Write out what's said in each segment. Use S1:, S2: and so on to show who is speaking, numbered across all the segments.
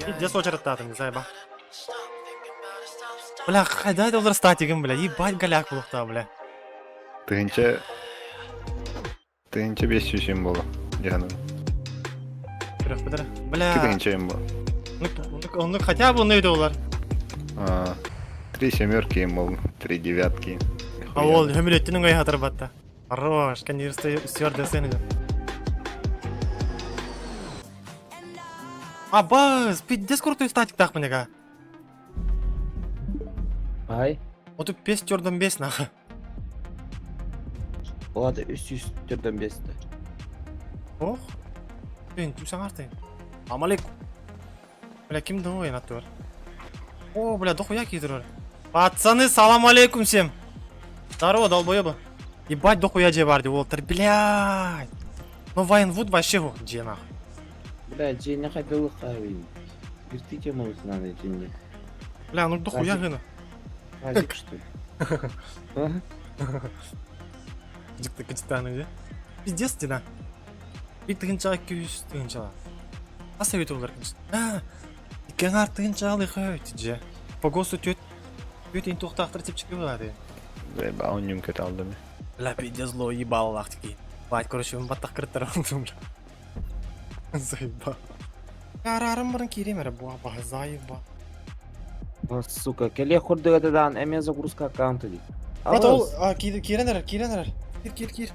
S1: Пиздец очараттаатым, заеба. Бля, хайда это статигым, бля, ебать голяк булуктаа, бля.
S2: Тыһынча тыһынча 500 юм боло. Дьаһанын.
S1: Көрөх Бля.
S2: Тыһынча юм бол.
S1: Ну, хотя бы он доллар.
S2: А, три семерки им бол, три девятки.
S1: А ол хөмүлөттүн оңой хатыр батта. Хорош, конечно, стюардесса ини. Абас, пиздец крутой статик так мне
S3: Ай.
S1: Вот пес терден бес нахуй.
S3: Болады 300 төрден бесті.
S1: Ох. Блин, саңартайын. Амалейкум. Бля, ким да аттыр. О, бля, дохуя кидер. Пацаны, салам алейкум всем. Здорово, долбоебы. Ебать, дохуя же бар Уолтер, блядь. Ну, Вайнвуд вообще где нахуй.
S3: Бля, жеңе қайдалы қабин. Киртите надо жеңе.
S1: Бля, ну дохуя гына.
S3: Газик что ли?
S1: Жикті кычтаны де. Пиздец дина. Bir тыгынча 200 тыгынча. Аса өтө олар кынч. А, иккен тыгынча алы хөйт же. По ГОСТу төт төт ин тоқтақтыр тип чыгып алады.
S2: Заеба, он нюм кете алды.
S1: Бля, пиздец зло ебал лахтики. Бать, короче, мен баттақ кірттір алдым, бля. Заеба. Арарым бұрын кирем әрі, буа, ба, заеба.
S3: О, сука, келе хурдыгадан эме загрузка аккаунта дейді.
S1: Брат, ол, а, кирен әрі, кирен әрі. Кир, кир, кир.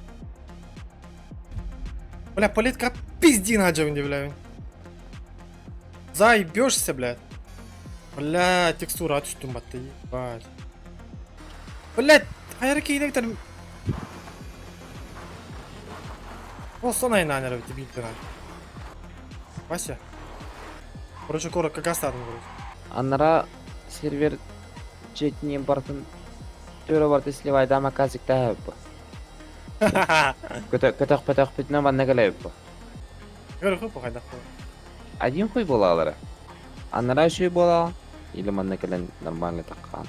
S1: Бля, политка пизди на джавинде, бля. Заебешься, бля. Бля, текстура түстім батты, ебать. Бля, хайыр кейдектер. О, сонай на нервы, дебил ты Вася. Короче, коротко гастадым, короче.
S3: Аннара сервер четіне бартын төрө барты сливайда маказикта хәп. Көтөх пөтөх бүтүнө манна келеп.
S1: Көрі хуй қайда
S3: Один хуй болалары. Аннара шүй бола или манна келен нормально таккан.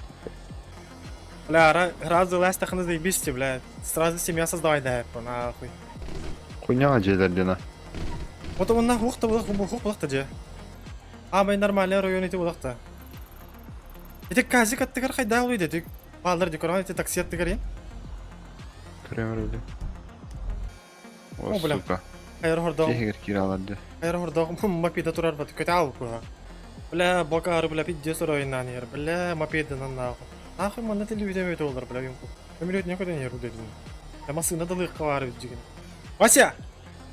S1: Бля, сразу ластахны заебись, бля. Сразу семья создавай, да, нахуй.
S2: Хуйня жерлердена.
S1: Вот он нахуй ухта булах, хух булах же. А, мен нормальный район эти булах-та. Эти казик аттыгар хайда улуйды, тик. Балдар декоран эти такси аттыгар, е?
S2: Көрөмөр О,
S1: О, бля.
S2: сука.
S1: Хайыр хордоо.
S2: Кехер кираларды.
S1: Хайыр хордоо мопеда турар бат, көтә алып куя. Бля, бакары, бля, пиздец районнан ер. Бля, мопеданан нахуй. Нахуй манда телевизор өтө олар, бля, юм. Өмүрөт не көтөн ер дедим. Я масына да лык бар деген. Вася!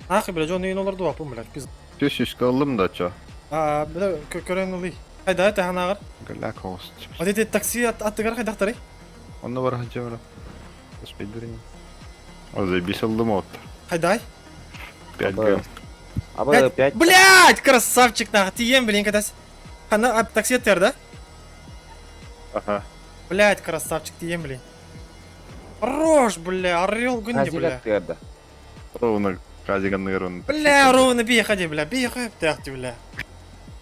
S1: Нахуй, бля, жон үйін оларды вапым, бля, пиз.
S2: Түс үскө алым да чо.
S1: А, бля, көрөн улый. Хайда это ханагар.
S2: Гля кост.
S1: Вот эти такси аттыгар хайдактары.
S2: Онно бар ханча бар. Спидерин. О, заебись алым от.
S1: Хайдай.
S2: 5 г.
S3: Аба 5.
S1: Блять, красавчик нах, тием, блин, кадас. Хана а, такси аттыр, да?
S2: Ага.
S1: Блять, красавчик, тием, блин. Хорош, бля, орел гүнди, бля.
S3: Газик
S2: Ровно казиганны ровно.
S1: Бля, ровно бей, ходи, бля, бей, ходи, бля.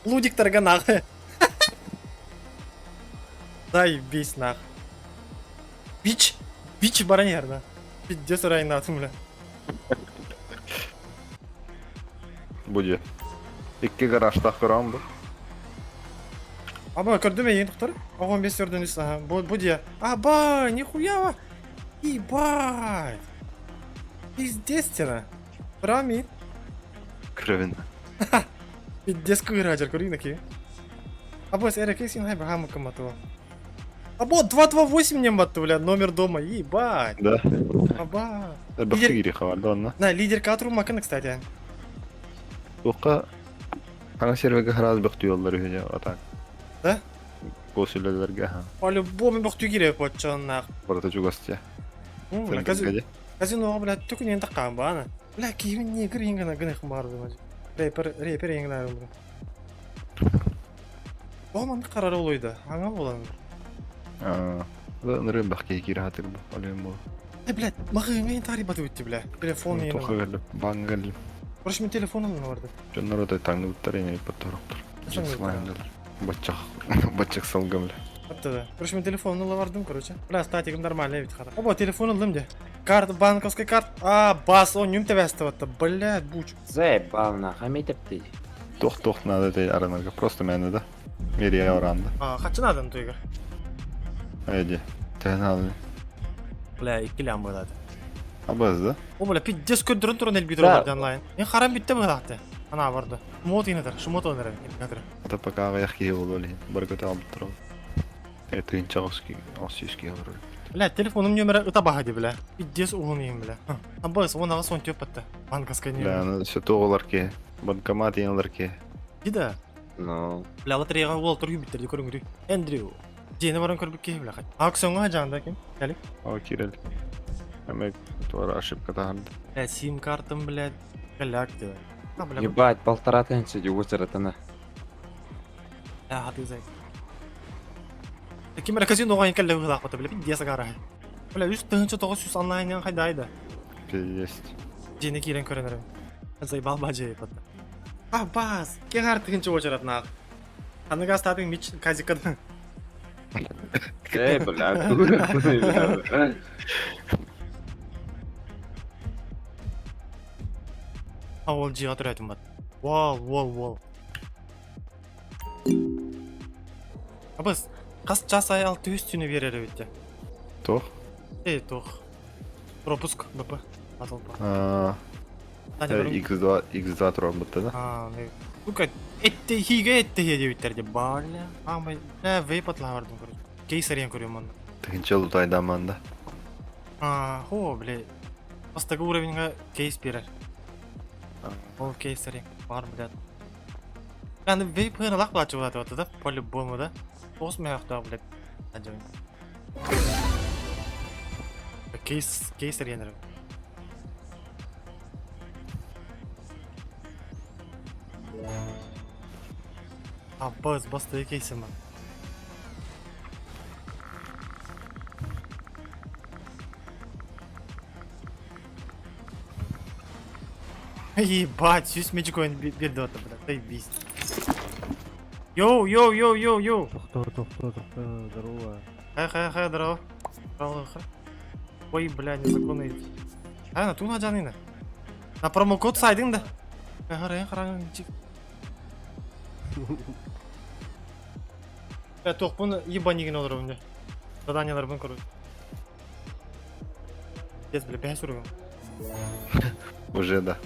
S1: Лудик торганах. Заебись, нах. Бич, бич баронер, да. Пиздец райнатым, бля.
S2: Буде. Икки гаражта көрөм бу.
S1: Аба, көрдүм эйин доктор. Огон бес өрдөн үс, ага. Бу бу дия. Аба, нихуя. Ебать. Пиздец тена. Рами.
S2: Көрөбүн.
S1: Пиздец кыйражар көрүн аки. Аба, эреке син хай бахам кымату. Або 228 нем батты, бля, номер дома. Ебать.
S2: Да.
S1: Аба.
S2: Бакты кири хабарда онна.
S1: На, лидер катру макын, кстати.
S2: Тоққа Аңа сервеге хараз бакты yolları үһүнө атак.
S1: Да?
S2: Госүлелерге ха.
S1: По-любому бакту кире почоннах.
S2: Барата чугастя.
S1: Ну, бля, казино, бля, түкүн енді таққан бана. Бля, киімін не кір ең гына гына хымар Репер, репер ең гына бля. О, қарар олойды. Аңа болан.
S2: Аа. Ныры бакты кири хатыр бу. Алым бу.
S1: Э, блядь, мағын мен тари баты өтті, бля. Телефон ең.
S2: Тоқа келип, бан келип.
S1: Короче, мен телефоным барды.
S2: Жоннор отой таңны буттар эне паттороктор.
S1: Таңны
S2: Бачак. Бачак салгам бля.
S1: Атты да. Короче, мен телефонын бардым, короче. Бля, статигім нормально бит хата. Оба, телефон алdım де. Карта, банковская карта. А, бас, он нюм тебәсті батты. Блядь, буч.
S3: Заебал нах, аметепти.
S2: Туох-туох наада этэй арынарга? Просто мээнэ да. Мерия оранды.
S1: А, хаччы наадан туйгар?
S2: Эди. Төһө нааданы?
S1: Бля, икки лям буолаат.
S2: Абыз да?
S1: О, бля, пиздец көрдөрөн туран элбиир олордон онлайн. Мен харам бүтте быһаахты. Ана барды. Мот инетер, шмот онер инетер.
S2: Ата пока аҕыйах киһи буолуо илин. Бары көтө албыттар ол. Тыһыынча аҕыс сүүс киһи олорор.
S1: Бля, телефонум нөмірі ыта баһа ди, бля. Пиздец уһун иһин, бля. Абыз, он аҕыс он төп атты. Банковская
S2: Бля,
S1: нөмір.
S2: аны сөтү оҕолор киһи. Банкомат иһин ылар киһи.
S1: Ди да.
S3: Ну,
S1: Бля, лотереяға уол тургу биттер, көрүңүрүй. Эндрю. Дьиэни баран көрбүт киһи, бля. Аукционҥа жаанда ким? Кэлик.
S2: О, киирэл. Эме туора ошибка таһарды.
S1: Бля, сим-картам, блядь, голяк дела. А, бля,
S3: ебать, полтора тысячи очередына.
S1: бля, хаты зай. Ким эрэ казиноҕа кэллэ быһыылаахпыта, бля, пиздец агарай. Бля, үс тыһыынча тоҕус сүүс онлайнынан хайдаайда.
S2: Пиздец.
S1: Дьиэни киирэн көрөн эрэ. Заебал баадьайы патта. А, бас! Кеҕар тыһыынча уочаратнаах. Аныгы астаатыҥ мич казикадан.
S3: Эй, бля, дура.
S1: А ол дьиэҕэ төрөөтүм бат. Уол, уол, уол. Абыс, хас час айы алты үс түнү биэрэр эбит дьэ.
S2: Туох?
S1: Эй, туох. Пропуск БП. Атылпа.
S2: А,
S1: Таня бұрын
S2: X2 X2 турарбытта да?
S1: А, сука, этте хиге этте диэбиттэр дии бля. Аамай, бля, вейп атлаабардым короче. Кейс арыйан көрүөм онно.
S2: Тыһыынча лутайдааман да.
S1: А, хо, бля. Бастакы уровеньга кейс биэрэр. Ол кейс арыйан бар, блядь. Аны вейп хыналах баачы буолааты да, по-любому да. Тоҕус мөһөхтөөх, блядь. Адьабын. Кейс, кейс арыйан эрэ. Аббас, бастайы кейсим бар. Ебать, сүүс меджикоин биэрдэ отто, блядь, заебись. Йоу, йоу, йоу, йоу, йоу.
S4: Тохтоо, тохтоо, тохтоо, здорово.
S1: Хай, хай, хай, здорово. Здорово, хай. Ой, бля, незаконный. Ай, на туна жанына. На промокод сайдың да. Харайын харайын чик. Бля, туохпун ебанигин олоробун дьэ. Заданияларбын көрө. Пиздец, бля, бэһэ суругум.
S2: Уже да.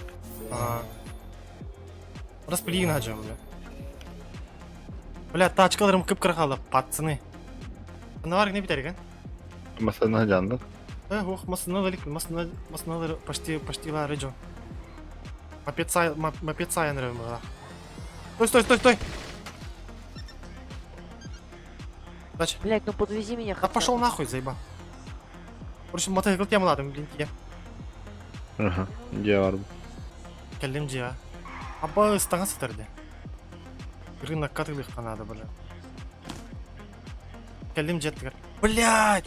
S1: А. Распылигин хаджам, бля. Бля, тачкаларым кып-кыра хаалла, пацаны. Аннавар не битэригэн?
S2: Масана жанды.
S1: Э, ох, масыналар, масына, масыналар почти, почти лары дьон. Мопед сай, мопед сайын рымыла. Стой, стой, стой, стой! Дальше.
S5: Блять, ну подвези меня
S1: Да
S5: хотя
S1: пошел
S5: бы.
S1: нахуй, заебал. Короче, мотоцикл темаладым, блин, я.
S2: Аха. Дьэ бар.
S1: Кэллим дьиэҕэ. Аба ыстаҥа сытар дии. Рынокка атыылыахха наада, бля. Кэллим дьиэтигэр. Блядь!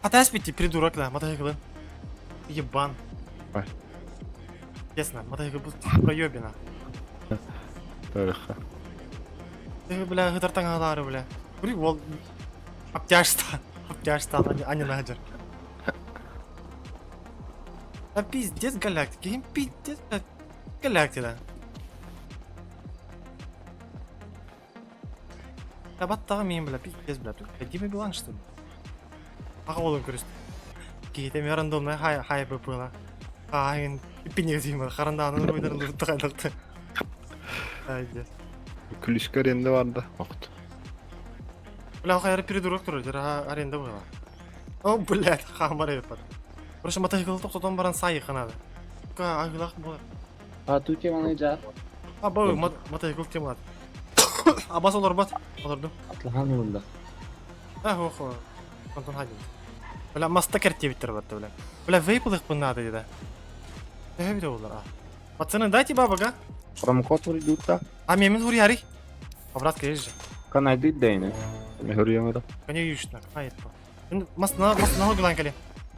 S1: Хатаас бити, придурок, да, мотоциклын. Ебан.
S2: Ай.
S1: Честно, мотоцикл был проебина.
S2: Тарыха.
S1: Ты, бля, ытар таҥаһалаары, бля. Бри, ол обтяжста. Обтяжста, а не наджер. А пиздец галактики, пиздец, блядь, галактика. Да баттаҕа миин, бля, пиздец, бля, тут Дима Билан, что ли? Аҕа уолун көрүстэ. Киһитэ эмиэ рандомнай хай хай быпыла. Хаайын иппинигэтиимэ харандаанын уйдарын луттахайлахты. Айде.
S2: Күлүскэ аренда бар да. Охт.
S1: Бля, хайары придурок турар, дьэ аренда буола. О, блядь, хаамар эбит. Короче, мотоциклы тохтотон баран сайыха надо. Агылах буолар.
S3: А тут теманы жа.
S1: А, бу мотоцикл темалат. Абас олорбот. Олордум.
S3: Атлахан ылында.
S1: А, ох, Антон Хадин. Бля, маста кертебиттер батты, бля. Бля, вейп ылыхпын надо деді. Төһө бит олар, а. Пацаны, дайте бабок, а?
S3: Промокод уридутта.
S1: А мен хуриари. Обратка есть же.
S3: Канайды дейни.
S2: Мехурьемера.
S1: Конечно, айт по. Масна, масна гылан кэле.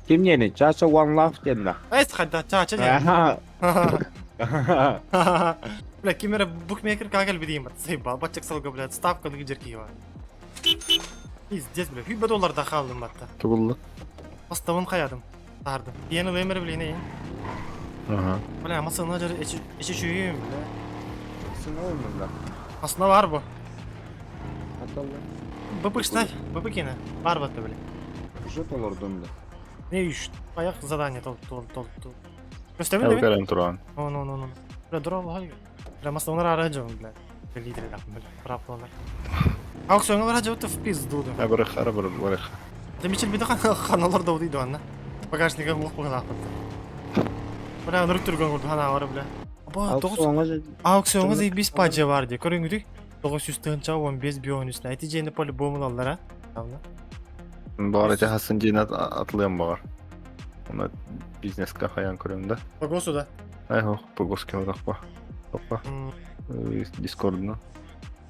S3: Кимнени? Чача One Love денна.
S1: Айт хадда, ча, ча.
S3: Аха.
S1: Бля, кимера букмекер кагал бидим. Заебал, бачек салга, блядь, ставка лидер киева. Пиздец, бля, хүйбе долларда қалдым батта.
S2: Тугулла.
S1: Бастабын хаядым. Тардым. Иен ылымыр билине.
S2: Аха.
S1: Бля, масына жар эчи чүйüm, бля.
S3: Массыына ылыннылар.
S1: Массыына баар бу.
S3: Аталла.
S1: БПшна, БП киэнэ. Баар батта били.
S3: Уже толордум да.
S1: Не үш. Аяқ задание тол тол тол тол. Көстөбүн да
S2: Кэлэн туран.
S1: Ну ну ну ну. Бля, дурак бля. Бля, массыына ара жон, бля. Лидер бля. Прав болар. Аукционга бара жабыт в пизду да.
S2: Барых, ара бар барых.
S1: Да мичел биде ханалар да удыйды анна. Багажнига уох буган ахпатты. Бля, нұрып түргөн курду хана бар бля. Аба, 9
S3: Аукционга
S1: аукционга заебись паджа бар ди. Көрүңүдүк. 900 тыгынча 15 бионус. Эти жени по-любому аллар, а?
S2: Баар эти хасын дьиэн атылыам баҕар. Оны бизнеска хайан көрөм да.
S1: Погосу да.
S2: Ай хох, погоска отақпа. Топпа. Дискордна.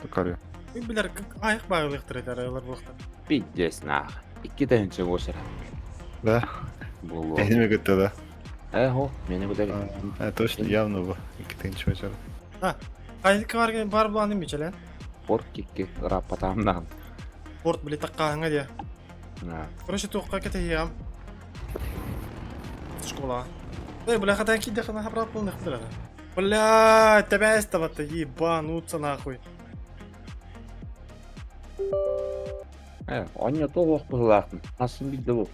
S2: Токарю.
S1: Билер аяқ бағылықтыр этер алар буохтар.
S3: Пиздец нах. Икки тыһынча буосара.
S2: Да.
S3: Буолуо.
S2: Эһиме көттө да.
S3: Э, хо, мени көтөр.
S2: Э, точно, явно бу. Икки тыһынча буосара.
S1: Кайдык бар бар буланы мичелен.
S3: Порт кикки раппатаамнаан.
S1: Порт били таккааңа дия. Короче, туохха кэтэһиэҕим. Школа. Эй, бля, хата киде хана хабрат полных бля. Бля, тебя эстава-то ебануться нахуй.
S3: Э, онньо тоҕуох быһылаахпын. Хасын билде бу.